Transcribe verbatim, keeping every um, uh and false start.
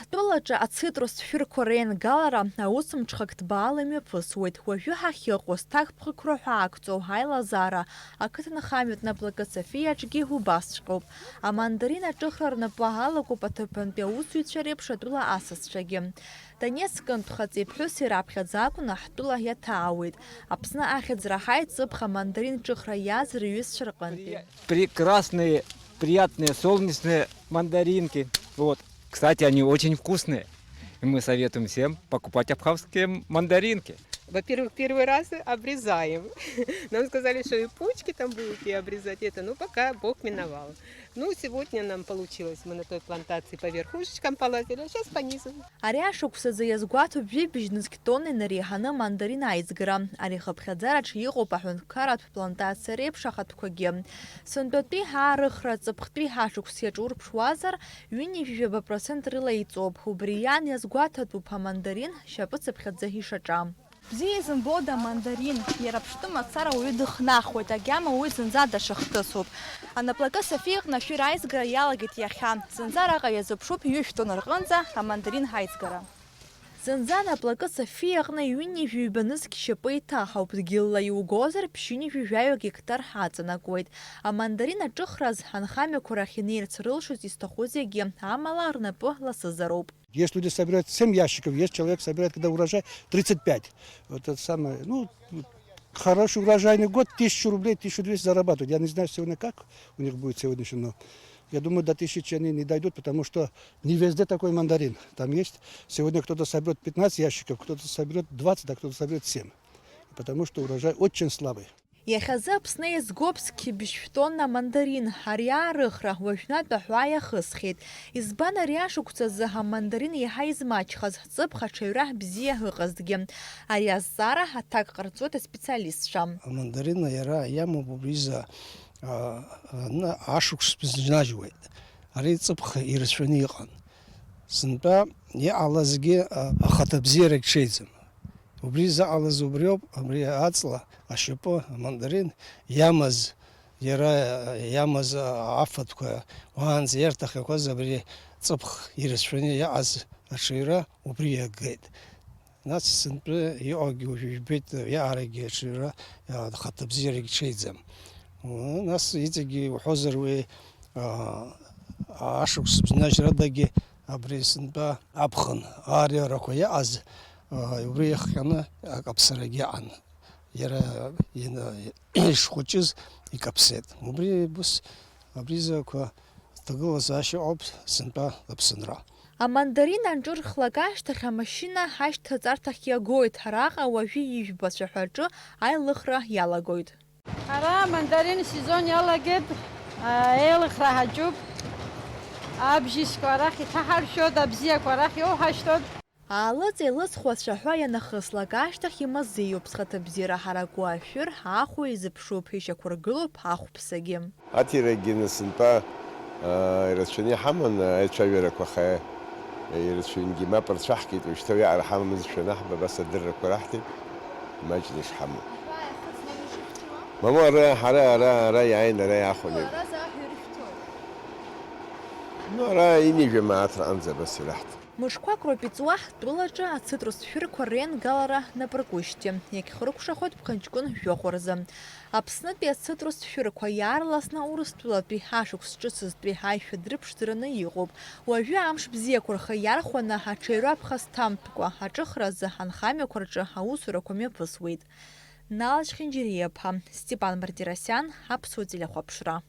Ҳтәылаҿы ацитрустә шәырқәа реингалара аусмҽхак ҭбаала имҩаԥысуеит. Уажәы ҳахьыҟоу зҭакԥхықәра ҳәа ақәҵоу аилазаара ақыҭанхамҩатә наплакы Софиаҿгьы убасҵәҟьоуп. Амандарин аҿыхра рнапы алакуп аҭыԥантәи аусзуҩцәа реиԥш атәыла асасцәагьы. Донецкынтә хаҵеи ԥҳәыси раԥхьаӡа акәны ҳтәыла иаҭаауеит. Аԥсны ахьӡ раҳаит ҵыԥх амандарин ҿыхра иаз рҩызцәа рҟынтәи. Прекрасные, приятные, солнечные мандаринки. Вот. Кстати, они очень вкусные. И мы советуем всем покупать абхазские мандаринки. Во-первых, первый раз обрезаем. Нам сказали, что и почки там будете обрезать. Это, ну, пока Бог миновал. Ну, сегодня нам получилось. Мы на той плантации по верхушечкам полазили, а сейчас по низу. Ари ашықәсазы иазгәаҭоуп жәибжь нызқь тонна инареиҳаны амандарин аизгара. Ари ахыԥхьаӡараҿы иҟоуп аҳәынҭқарратә плантациа реиԥш ахатәқәагьы. Сынтәатәи аарыхра, ҵыԥхтәи ҳашықәс иаҿурԥшуазар, ҩынҩажәижәаба процент рыла иҵоуп. Убри иан иазгәаҭатәуп амандарин шьапыцыԥхьаӡа ишаҿа. Бзиа изымбода амандарин? Иара аԥштәы мацара ауаҩы дыхнахуеит, агьама уи зынӡа даҽа хҭысуп. Анаплакы Софиа иҟны ашәыр аизгара иалагеит иахьа. Зынӡа араҟа иазыԥшуп ҩышә тонна рҟынӡа амандарин ҳаизгара. Зынӡа анаплакы Софиа аҟны ҩынҩажәи ҩба нызқь шьапы иҭаҳауп, дгьылла иугозар, ԥшьынҩажәи жәаҩа гектар аҵанакуеит. Амандарин аҿыхраз анхамҩақәа рахь инеирц рылшоз изҭаху зегьы, амала рнапы ласызароуп. Есть люди собирают семь ящиков, есть человек собирает, когда урожай, тридцать пять. Вот это самое, ну, хороший урожайный год, тысячу рублей, тысячу двести зарабатывают. Я не знаю сегодня, как у них будет сегодняшний, но я думаю, до тысячи они не дойдут, потому что не везде такой мандарин. Там есть, сегодня кто-то соберёт пятнадцать ящиков, кто-то соберёт двадцать, а кто-то соберёт семь. Потому что урожай очень слабый. Иахьазы Аԥсны иазгоуп зқьи бжьшә тонна амандарин. Ари аарыхра уажәнатә аҳәаа иахысхьеит. Избан ари ашықәсазы амандарин иаҳа измаҷхаз, ҵыԥх аҽаҩра бзиа ыҟазҭгьы? Ари азҵаара аҭак ҟарҵоит аспециалистцәа. Амандарин иара иамоуп убризы, а, аны ашықәс бызнаџьуеит. Ари ҵыԥх ирацәаны иҟан. Сынтәа иҟалазгьы, а, ахаҭабзиарагь ҽеиӡам. Убри заҟалаз убриоуп, абри аҵла, ашьапы, амандарин иамаз, иара иамаз афатәқәа, уаанӡа иарҭахьақәаз абри ҵыԥх ирацәаны иаҟаз аҽаҩра убри иагеит. Нас сынтәа иҟоугьы уажәы ижәбеит, иаарагьы аҽаҩра, а, хаҭабзиарагь ҽеиӡам. Нас иҵегьгьы уҳәозар уи, а, ашықәс бзнаџьрадагьы абри сынтәа аԥхын аариарақәа иаҟаз, а, убри иахҟьаны акаԥсарагьы аҟан. Иара ина-, ишхәыҷыз икаԥсеит. Убри ус абризақәа ҭагылазаашьа ауп сынтәа Аԥсынра. Амандарин анҿырхлак ашьҭахь амашьына ҳашьҭаҵарҭахь иагоит, араҟа уажәы ижәбацәа ҳәа аҿы аилыхра иалагоит. Ара амандарин сезон иалагеит, а, еилыхра ҳаҿуп. Абжьысқәа арахь иҭаҳаршәоит, абзиақәа арахь иоуҳашьҭуеит. Аалыҵ еилыҵхуа ацәаҳәа ианахыслак ашьҭахь имазеиуп, зхаҭабзиара ҳараку ашәыр, ахәа изыԥшуп, ишьақәыргылоуп ахәԥсагьы. Аҭирагьы насынтәа, аа, ирацәаны иҳаман аицәажәарақәа, аха ирацәаҩнгьы мап рцәаҳкит, уажәшьҭа уиаҟара ҳамамызшәа анаҳба, абас адыррақәа раҳҭеит, маҷны ишҳамоу. Мамоу, ара, ҳара, ара, ара иааин, ара иаахәаны. Ну, ара ҩынҩажәа мааҭ раҟынӡа абас ираҳҭеит. Мышқәак роуп иҵуа ҳтәылаҿы ацитрус шәырқәа реингалара напыркушьҭгьы, иагьхыркәшахоит ԥхынҷкәын жәохә рзы. Аԥснытәи ацитрус шәырқәа иаарласны Урыстәылатәи ашықәс ҿыцызтәи аишәа дрыԥшӡараны иҟоуп. Уажәы амш бзиақәа рхы иархәаны, аҽаҩра ԥхасҭамтәкәа аҿыхразы анхамҩақәа рҿы аусурақәа мҩаԥысуеит. Налач Хинџьириаԥҳа, Степан Мартиросиан, Аԥсуа телехәаԥшра.